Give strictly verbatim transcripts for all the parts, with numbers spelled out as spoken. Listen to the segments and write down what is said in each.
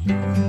Bismillahirrahmanirrahim.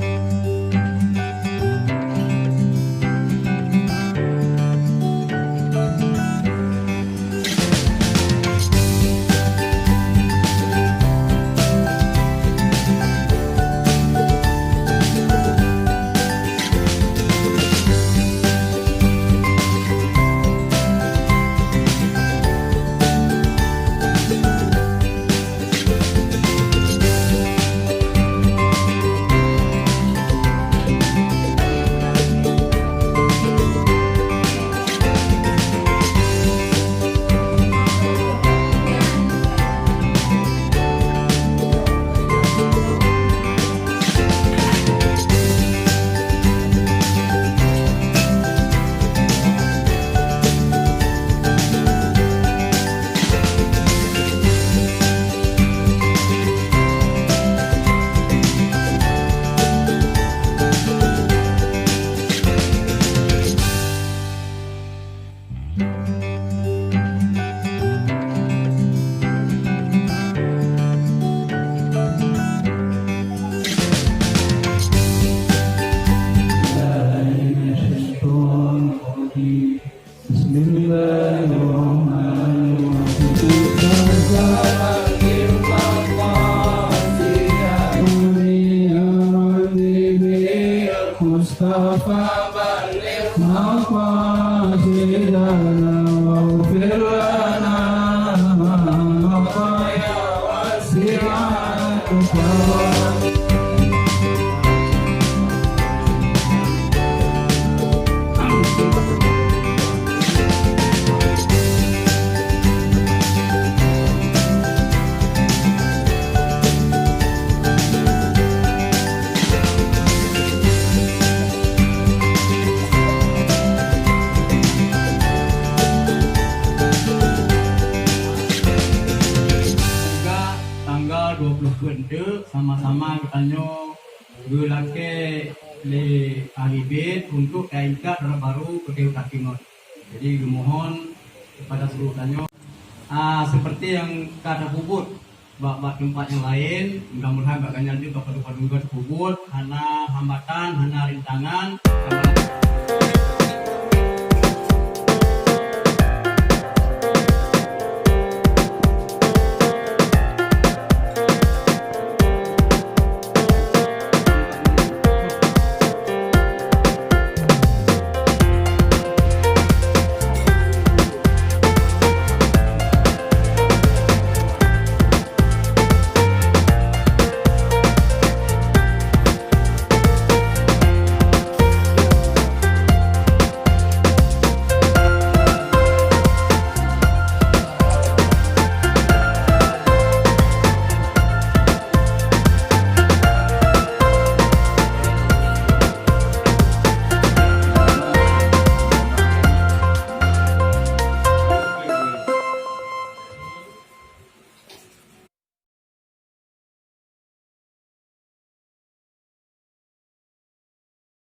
Mustafa, balligh maqasidana waghfir lana ma mada ya wasi'al karam. Juga tanggal dua puluh dua enteuk sama-sama geutanyoe geulakée lé ahli bait untuk taintat droe barô keu teuh takingon. Jadi geumohon kepada seluruh tanyoe, ah, seperti nyang ka tapeubuet bak, bak teumpat nyang laén, mudah-mudahan bak gobnyan jeuet bak padum-padum ka tapeubuet, hana hambatan, hana rintangan.